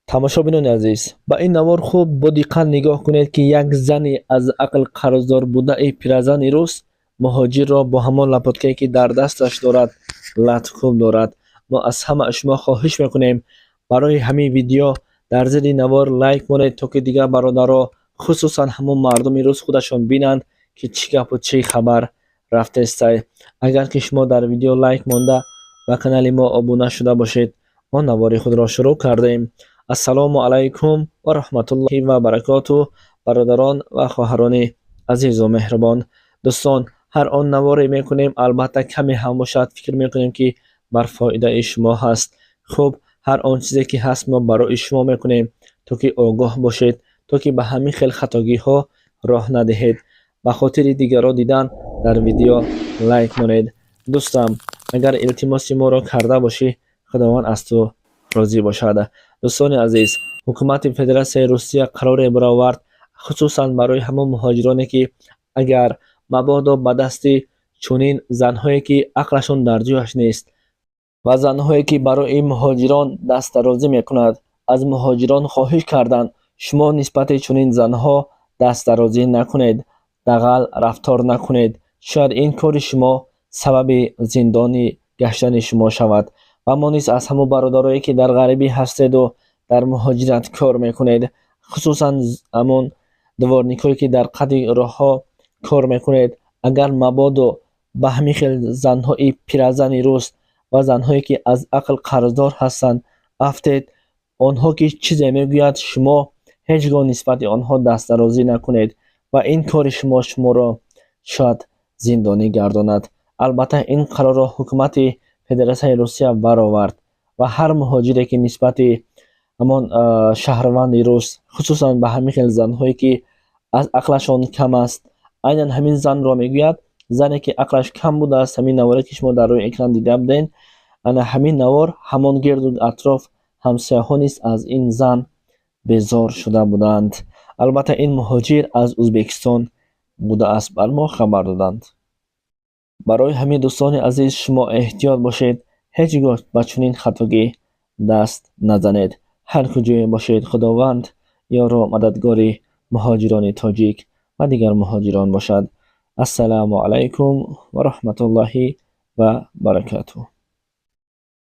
Тамошобинони азиз, ба ин навор хуб бо диққат нигоҳ кунед, ки як зани аз ақл қарздор будаи пиразани рус муҳоҷирро бо ҳамон лопаткае, ки дар дасташ дорад, латукӯб дорад. Мо аз ҳама шумо хоҳиш мекунем, барои ҳамин видео дар зери навор лайк монед, то ки дигар бародаро, хусусан ҳамон мардуми рус, худашон бинанд, ки чӣ гапу чӣ хабар рафтестай. Агар ки шумо дар видео лайк монда, ба канали мо обуна шуда бошед, мо навори худро шурӯъ кардем. Ассалому алайкум ва раҳматуллоҳи ва баракоту, бародарон ва хоҳарони азизу меҳрубон. Дӯстон, ҳар он наворе мекунем, албатта, каме ҳам бошад, фикр мекунем, ки бар фоидаи шумо ҳаст. Хуб, ҳар он чизе ки ҳаст, мо барои шумо мекунем, то ки огоҳ бошед, то ки ба ҳамин хел хатогиҳо роҳ надиҳед. Ба хотири дигарро дидан дар видео лайк монед. Дӯстам, агар илтимоси моро карда бошӣ, Худованд аз ту розӣ бошад. Дӯстони азиз, ҳукумати Федератсияи Русия қароре баровард, хусусан барои ҳамон муҳоҷироне, ки агар мабодо ба дасти чунин занҳое, ки ақлашон дар ҷояш нест, ва занҳое, ки барои муҳоҷирон дастдарозӣ мекунад, аз муҳоҷирон хоҳиш карданд: шумо нисбати чунин занҳо дастдарозӣ накунед, дағал рафтор накунед. Шояд ин кори шумо сабаби зиндонӣ гаштани шумо шавад. Ва мо низ аз ҳамон бародарое, ки дар ғарибӣ ҳастеду дар муҳоҷират кор мекунед, хусусан ҳамон дворникҳое, ки дар қади роҳҳо кор мекунед, агар мабодо ба ҳамин хел занҳои пиразани рус ва занҳое, ки аз ақл қарздор ҳастанд, афтед, онҳо ки чизе мегӯяд, шумо ҳеҷ гоҳ нисбати онҳо дастдарозӣ накунед ва ин кори шумо шуморо шояд зиндонӣ гардонад. Албатта, ин қарорро ҳукумати Федератсияи Русия баровард ва ҳар муҳоҷире, ки нисбати ҳамон шаҳрванди рус, хусусан ба ҳамин хел занҳое, ки аз ақлашон кам аст, айнан ҳамин занро мегӯяд, зане ки ақлаш кам будааст. Ҳамин наворе, ки шумо дар рӯи экран дида будед, ана ҳамин навор, ҳамон гирду атроф ҳамсояҳо низ аз ин зан безор шуда буданд. Албатта, ин муҳоҷир аз Ӯзбекистон будааст, бар мо хабар доданд. Барои ҳамин, дӯстони азиз, шумо эҳтиёт бошед, ҳеҷ гоҳ ба чунин хатогӣ даст назанед. Ҳар куҷое бошед, Худованд ёру мададгори муҳоҷирони тоҷик ва дигар муҳоҷирон бошад. Ассалому алайкум ва раҳматуллоҳи ва баракатуҳ.